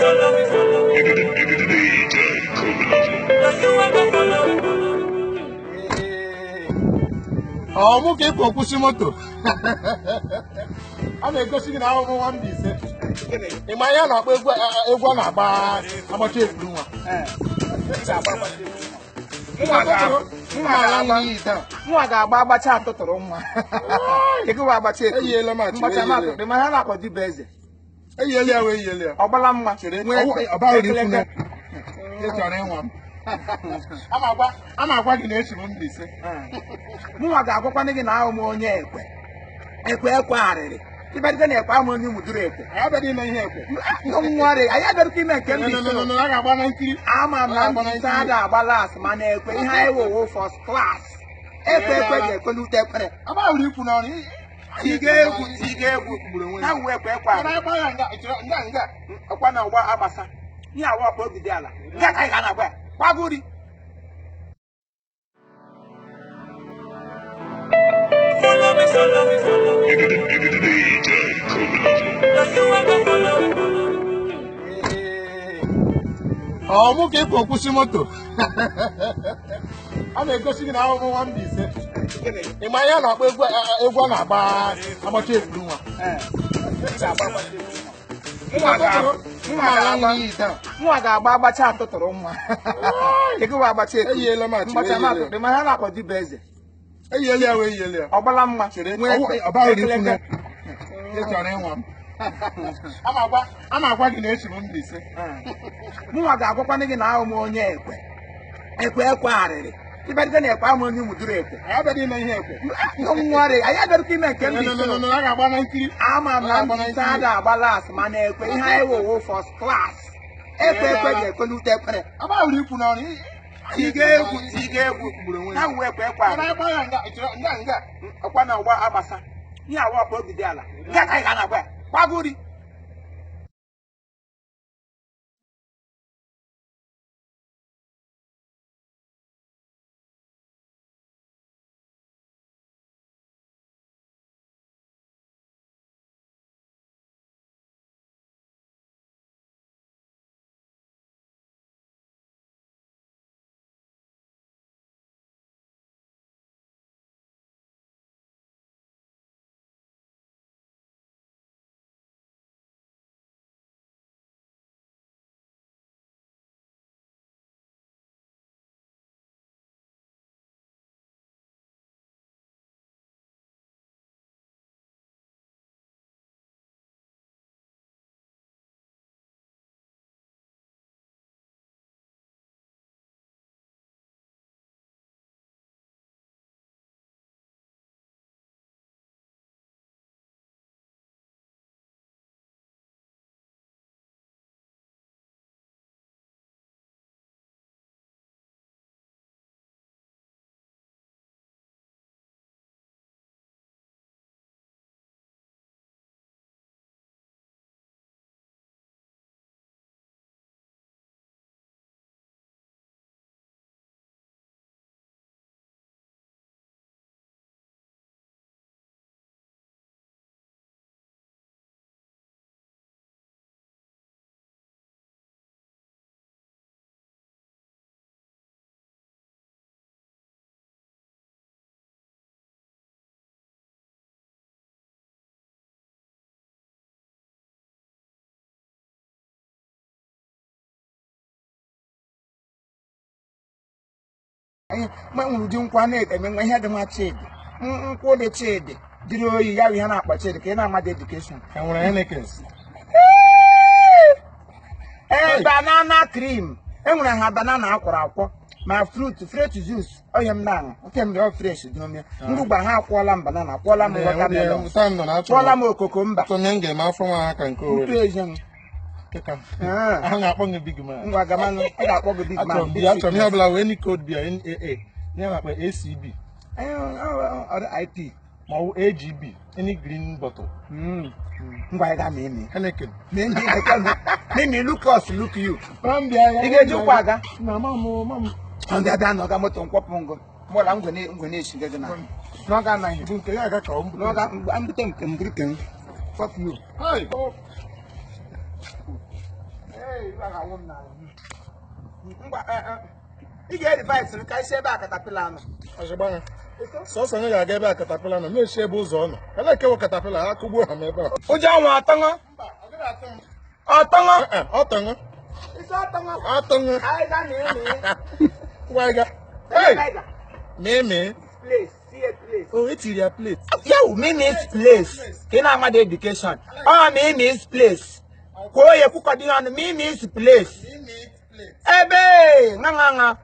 Follow me, follow me. DJ Criminal. Now you I go follow. Ọ mụ ka ịpụ kwụsị moto a na-egosi gị na ahụhụ nwa Mbaise. Ị ma ihe a na-akpọ egwu, egwu a na-agba agbacha ekpuru nwa. Nwa ga-agba agbacha atụtụrụ nwa. Ego agbacha ekuru. Eyiela m achị, Mgbacha m eyiela. atụtụrụ ma ha na-akpọ dibụ eze. Eyiela ya wee yiela ya. Ọgbala mma. Chere, Nwee ọ baghị uru ikwu na ekeleke. ị chọrọ ịnwa m. A na-agwa gị na esi m Mbaise. Mụnwa ga-agwakwana gị na ahụ m onye ekwe. Ekwe ekwe arịrị. Ịbịarịta na ekwe ahụ onye ụmụduru ekwe. Anyị abịaghị ime ihe ekwe. Nwarị, anyị abịarịta ime nke No, no, Mbaise. no, no, a ga-agba na nkiri. Ama m na Mbaise ada agba las mana ekwe ihe anyị wụwụ first class. Ekwe ekwe ga-ekwelute ekwere. A baghị uru ikwu n'ọnụ. Tiga egwu, tiga egwu. Ha wuwe ekwe ekwe Mana arịrị. agba ya nga, chere, nga nga. Ọkwa na ọgba agbasa. Ihe awa ọkwa ogide ala. Nke a ka anyị ga na-agba ya. Kwaguri. Follow me, follow me, follow me. DJ Criminal. Now you I go follow. Ọ mụ ka ịpụ kwụsị moto a na-egosi gị na ahụhụ nwa Mbaise. Ị ma ihe a na-akpọ egwu, egwu a na-agba agbacha ekpuru nwa. Nwa ga-agba agbacha atụtụrụ nwa. Ego agbacha ekuru. Eyiela m achị, Mgbacha m eyiela. atụtụrụ ma ha na-akpọ dibụ eze. Eyiela ya wee yiela ya. Ọgbala mma. Chere, Nwee ọ baghị uru ikwu na ekeleke. ị chọrọ ịnwa m. A na-agwa gị na esi m Mbaise. Mụnwa ga-agwakwana gị na ahụ m onye ekwe. Ekwe ekwe arịrị. Ịbịarịta na ekwe ahụ onye ụmụduru ekwe. Anyị abịaghị ime ihe ekwe. Nwarị, anyị abịarịta ime nke No, no, Mbaise. no, no, a ga-agba na nkiri. Ama m na Mbaise ada agba las mana ekwe ihe anyị wụwụ first class. Ekwe ekwe ga-ekwelute ekwere. A baghị uru ikwu n'ọnụ. Tiga egwu, tiga egwu. Ha wuwe ekwe ekwe Mana arịrị. agba ya nga, chere, nga nga. Ọkwa na ọgba agbasa. Ihe awa ọkwa ogide ala. Nke a ka anyị ga na-agba ya. Kwaguri. Anyị ma nwere ụdị nkwụ a na-eme nwa ihe dị nwa chidi. Nkwụ dị chidi dịrị oyi ya bụ ihe na-akpọ chidi ka ị na-amadị edukeshọn. Enwere Heineken. Ee, banana cream. Enwere ha banana akwọrọ akwọ ma fruit fresh juice onye m na-aṅụ nke m dị ọ fresh dị ome ngụgba ha akwọọla m banana, akwọọla m watermelon, Ụta m nọ na-achọ. akwọọla m okoko mba. Achọ m ihe m ga-eme afọ nwa ha ka nke Ntụ Owerri. ezi m. Kịta. Ah. A na-akpọ gị big man. Ngwa gamanụ, ọ ga-akpọ gị big Achọrọ man. m biya, achọrọ m ihe ọbụla wee any code biya NAA. Ihe a na-akpọ ACB IP. ma ọ bụ AGB, any green bottle. Ngwa anyị ga ma emi. Heineken. Mimi, look us, look you. Mama m bịa ya. Ị ga-eji ụkwụ aga? Na mama m, mama m. Ndị abịa na ọga moto nkwọpụ ngụ. Mụla ngwe na-eshi gị na. N'ọga anaghị. Bụ nke ya aga ka ọ mbụ. N'ọga mbute nke mburu ke m. Fuck you. Hey! Ee, iwe ga-awụ m n'ala. Ngwa, ị ga-erivais ka isi ebe a katapila nọ. Ọzọgbanya. Sọsọ onye ga-aga ebe a katapila nọ, na-esi ebe ụzọ ọ nọ. Ele kewe katapila, ha kụgbuo ha m ebe a. Ụjọ anwụ ọtọṅọ. Ọtọṅọ. Eh, ọ tọṅụ. Isi ọtọṅọ. Ọ tọṅụ. Anyị ga na-eme. Ngwa anyị ga. Hey! Mịị mịị. Place, see a place. O, etiri ya plate. Ya wụ Mimi's place. Ka ị na-amada education. Ọ Mimi's place. Kwuo ya kwukọdo ihe ọnụ Mimi's place. Ebe ṅa ṅa ṅa.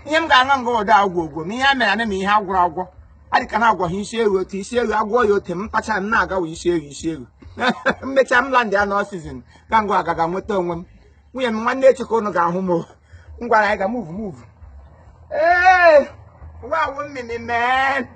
Ihe m ga-aṅa nga ụda agwụ ogwo ma ihe a mere ana m ihe agwụrụ agwọ. Adị ka na-agwọ ha isi ewu otu isi ewu agwọ ya ote m kpacha m na-agawa isi ewu isi ewu. Mmecha m land ya nọ season ka ngwa agaga nweta onwe m. Nwunye m nwanne echi ka unu ga-ahụ m o. M gwara anyị ga move move. Ee, ụwa awụ mmiri man.